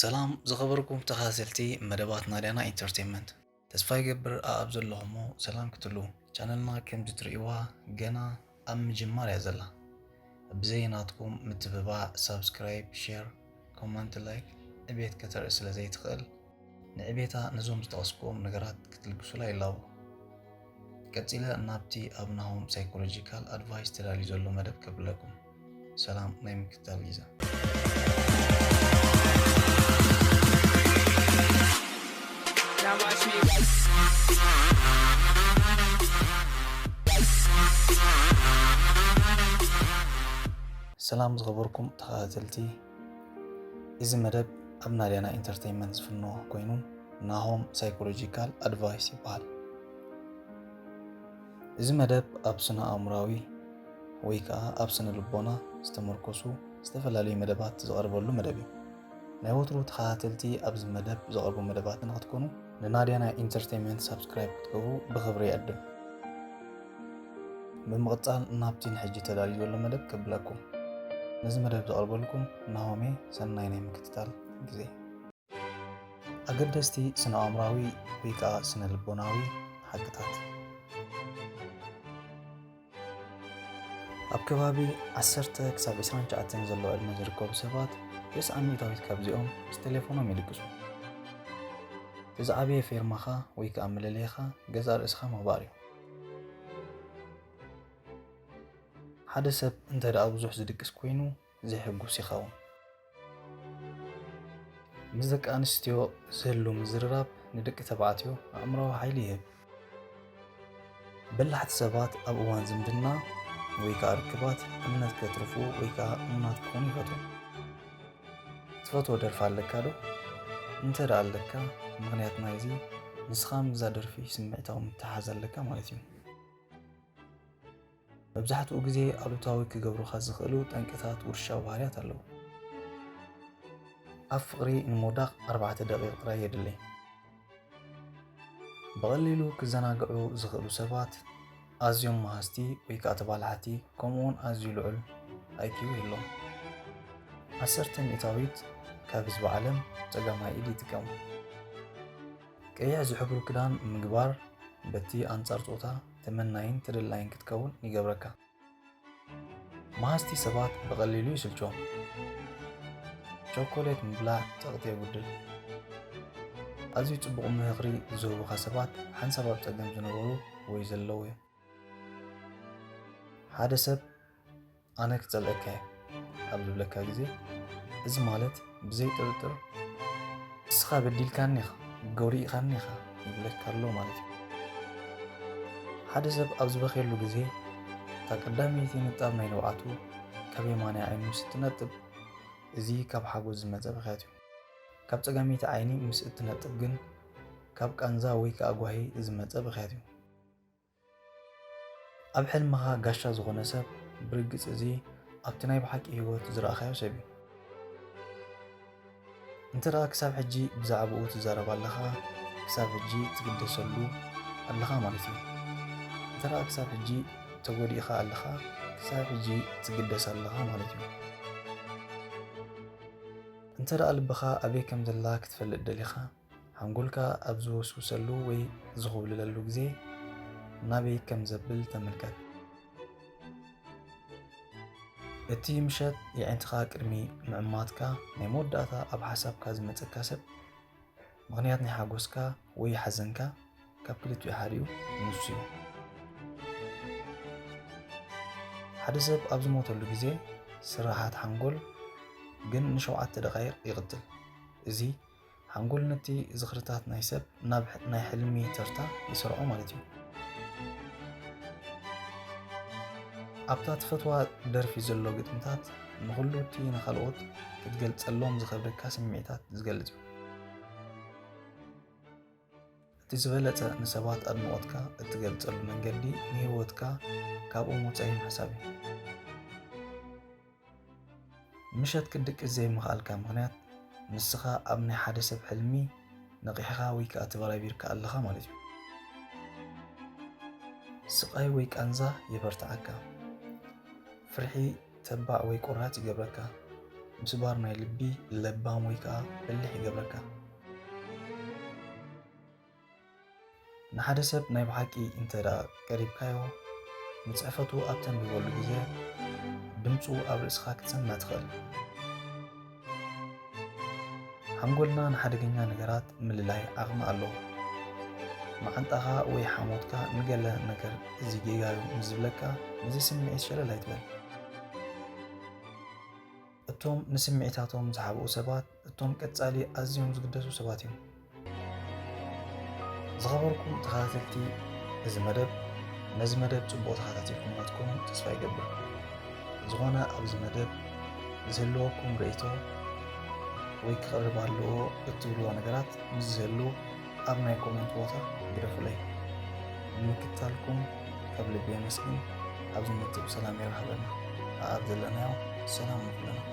ሰላም ዝኸበርኩም ተኸታተልቲ መደባት ናድያና ኢንተርቴንመንት፣ ተስፋ ይገብር ኣኣብ ዘለኹሞ ሰላም ክትሉ። ቻነልና ከምዚ ትርእይዋ ገና ኣብ ምጅማር እያ ዘላ። ብዘይ ናትኩም ምትብባዕ ሳብስክራይብ፣ ሼር፣ ኮመንት፣ ላይክ ዕቤት ከተርኢ ስለ ዘይትኽእል፣ ንዕቤታ ነዞም ዝጠቐስኩዎም ነገራት ክትልግሱላ ይላቦ። ቀጺለ ናብቲ ኣብ ናሆም ሳይኮሎጂካል ኣድቫይስ ተዳልዩ ዘሎ መደብ ከብለኩም። ሰላም ናይ ምክትታል ግዜ። ሰላም ዝኸበርኩም ተኸታተልቲ፣ እዚ መደብ ኣብ ናድያና ኢንተርቴይንመንት ዝፍኖ ኮይኑ ናሆም ሳይኮሎጂካል ኣድቫይስ ይበሃል። እዚ መደብ ኣብ ስነ ኣእምራዊ ወይ ከዓ ኣብ ስነ ልቦና ዝተመርኮሱ ዝተፈላለዩ መደባት ዝቐርበሉ መደብ እዩ። ናይ ወትሩ ተኸታተልቲ ኣብዚ መደብ ዝቐርቡ መደባት ንክትኮኑ ንናድያና ኢንተርቴይንመንት ሳብስክራይብ ክትገብሩ ብኽብሪ ይዕድም። ብምቕጻል ናብቲ ንሕጂ ተዳልዩ ዘሎ መደብ ከብለኩም። ነዚ መደብ ዘቕርበልኩም ናሆሜ፣ ሰናይ ናይ ምክትታል ግዜ። ኣገደስቲ ስነ ኣእምራዊ ወይ ከዓ ስነ ልቦናዊ ሓቅታት። ኣብ ከባቢ ዓሰርተ ክሳብ ዕስራን ትሽዓተን ዘሎ ዕድመ ዝርከቡ ሰባት፣ ተስዓ ሚእታዊት ካብዚኦም ምስ ቴሌፎኖም ይድቅሱ። እቲ ዝዓበየ ፌርማኻ ወይ ከዓ መለለይኻ ገዛእ ርእስኻ ምግባር እዩ። ሓደ ሰብ እንተ ደኣ ብዙሕ ዝድቅስ ኮይኑ፣ ዘይሕጉስ ይኸውን። ምስ ደቂ ኣንስትዮ ዝህሉ ምዝርራብ ንደቂ ተባዕትዮ ኣእምሮኣዊ ሓይሊ ይህብ። በላሕቲ ሰባት ኣብ እዋን ዝምድና ወይ ከኣ ርክባት እምነት ከትርፉ ወይ ከኣ እሙናት ክኾኑ ይፈትዉ። ትፈትዎ ደርፊ ኣለካ ዶ? እንተ ደኣ ኣለካ፣ ምኽንያት ናይዚ ንስኻ ምስዛ ደርፊ ስምዒታዊ ምትሓሓዝ ኣለካ ማለት እዩ። መብዛሕትኡ ግዜ ኣሉታዊ ክገብሩኻ ዝኽእሉ ጠንቅታት ውርሻዊ ባህርያት ኣለዉ። ኣብ ፍቕሪ ንምውዳቕ ኣርባዕተ ደቂቕ ጥራይ የድሊ። ብቐሊሉ ክዘናግዑ ዝኽእሉ ሰባት ኣዝዮም መሃዝቲ ወይ ከኣ ተባላሓቲ፣ ከምኡውን ኣዝዩ ልዑል ኣይ ኪው ይህልዎም። ዓሰርተ ሚእታዊት ካብ ህዝቢ ዓለም ጸጋማይ ኢድ ይጥቀሙ። ቀይሕ ዝሕብሩ ክዳን ምግባር በቲ ኣንጻር ጾታ ተመናይን ተደላይን ክትከውን ይገብረካ። መሃዝቲ ሰባት ብቐሊሉ ይስልችዎም። ቸኮሌት ምብላዕ ጸቕጢ የጉድል። ኣዝዩ ጽቡቕ ምኽሪ ዝህቡኻ ሰባት ሓንሳብ ኣብ ጸገም ዝነበሩ ወይ ዘለዉ እዮም። ሓደ ሰብ ኣነ ክጸልአካ እየ ኣብ ዝብለካ ግዜ፣ እዚ ማለት ብዘይ ጥርጥር እስኻ በዲልካኒ ኢኻ፣ ጎሪእኻኒ ኢኻ ይብለካ ኣሎ ማለት እዩ። ሓደ ሰብ ኣብ ዝበኽየሉ ግዜ፣ እታ ቀዳመይቲ ንጣብ ናይ ንብዓቱ ካብ የማናይ ዓይኑ ምስ እትነጥብ፣ እዚ ካብ ሓጎስ ዝመጸ ብኽያት እዩ። ካብ ጸጋመይቲ ዓይኒ ምስ እትነጥብ ግን፣ ካብ ቃንዛ ወይ ከኣ ጓሂ ዝመጸ ብኽያት እዩ። ኣብ ሕልምኻ ጋሻ ዝኾነ ሰብ፣ ብርግጽ እዚ ኣብቲ ናይ ብሓቂ ህይወት ዝረኣኻዮ ሰብ እዩ። እንተ ደኣ ክሳብ ሕጂ ብዛዕባኡ ትዛረብ ኣለኻ፣ ክሳብ ሕጂ ትግደሰሉ ኣለኻ ማለት እዩ። እንተ ደኣ ክሳብ ሕጂ ተጎዲእኻ ኣለኻ፣ ክሳብ ሕጂ ትግደስ ኣለኻ ማለት እዩ። እንተ ደኣ ልብኻ ኣበይ ከም ዘላ ክትፈልጥ ደሊኻ፣ ሓንጎልካ ኣብ ዝወስውሰሉ ወይ ዝኹብልለሉ ግዜ፣ ናበይ ከም ዘብል ተመልከት። እቲ ምሸት የዒንትኻ ቅድሚ ምዕማትካ፣ ናይ መወዳእታ ኣብ ሓሳብካ ዝመጸካ ሰብ፣ ምኽንያት ናይ ሓጎስካ ወይ ሓዘንካ ካብ ክልቲኡ ሓዲኡ ንሱ እዩ። ሓደ ሰብ ኣብ ዝሞተሉ ግዜ፣ ስርሓት ሓንጎል ግን ንሸውዓተ ደቓይቕ ይቕትል። እዚ ሓንጎል ነቲ ዝኽርታት ናይ ሰብ ናብ ሕ-፣ ናይ ሕልሚ ተርታ ይሰርዖ ማለት እዩ። ኣብታ ትፈትዋ ደርፊ ዘሎ ግጥምታት፣ ንኹሉ እቲ ንኻልኦት ክትገልጸሎም ዝኸብደካ ስምዒታት ዝገልጽ እዩ። እቲ ዝበለጸ ንሰባት ኣድንቖትካ እትገልጸሉ መንገዲ፣ ንህይወትካ ካብኡ ምውጻእ እዩ ምሕሳብ እዩ። ምሸት ክትድቅስ ዘይምኽኣልካ ምኽንያት፣ ንስኻ ኣብ ናይ ሓደ ሰብ ሕልሚ ነቒሕካ ወይ ከኣ ተበራቢርካ ኣለኻ ማለት እዩ። ስቓይ ወይ ቃንዛ የበርትዓካ። ፍርሒ ተባዕ ወይ ቆራጽ ይገብረካ። ምስባር ናይ ልቢ ለባም ወይ ከዓ በሊሕ ይገብረካ። ንሓደ ሰብ ናይ ብሓቂ እንተ ደኣ ቀሪብካዮ፣ ንጽሕፈቱ ኣብ ተንብበሉ ግዜ፣ ድምጹ ኣብ ርእስኻ ክትሰምዕ ትኽእል። ሓንጎልና ንሓደገኛ ነገራት ምልላይ ዓቕሚ ኣለዎ። መዓንጣኻ ወይ ሓሞትካ ንገለ ነገር እዚ ጌጋ እዩ ምስ ዝብለካ፣ ነዚ ስምዒት ሸለል ኣይትበል። እቶም ንስምዒታቶም ዝሓብኡ ሰባት፣ እቶም ቀጻሊ ኣዝዮም ዝግደሱ ሰባት እዮም። ዝኸበርኩም ተኸታተልቲ እዚ መደብ፣ ነዚ መደብ ጽቡቕ ተኸታቲልኩምዎ ትኾኑ ተስፋ ይገብር። ዝኾነ ኣብዚ መደብ ዝህልወኩም ርእይቶ ወይ ክቐርብ ኣለዎ እትብልዎ ነገራት ምስ ዝህሉ፣ ኣብ ናይ ኮመንት ቦታ ግደፉለይ። ንምክትታልኩም ካብ ልቢ የመስግን። ኣብዚ ነጥብ ሰላም ይርሃበና። ኣብ ዘለናዮ ሰላም ንኹልና።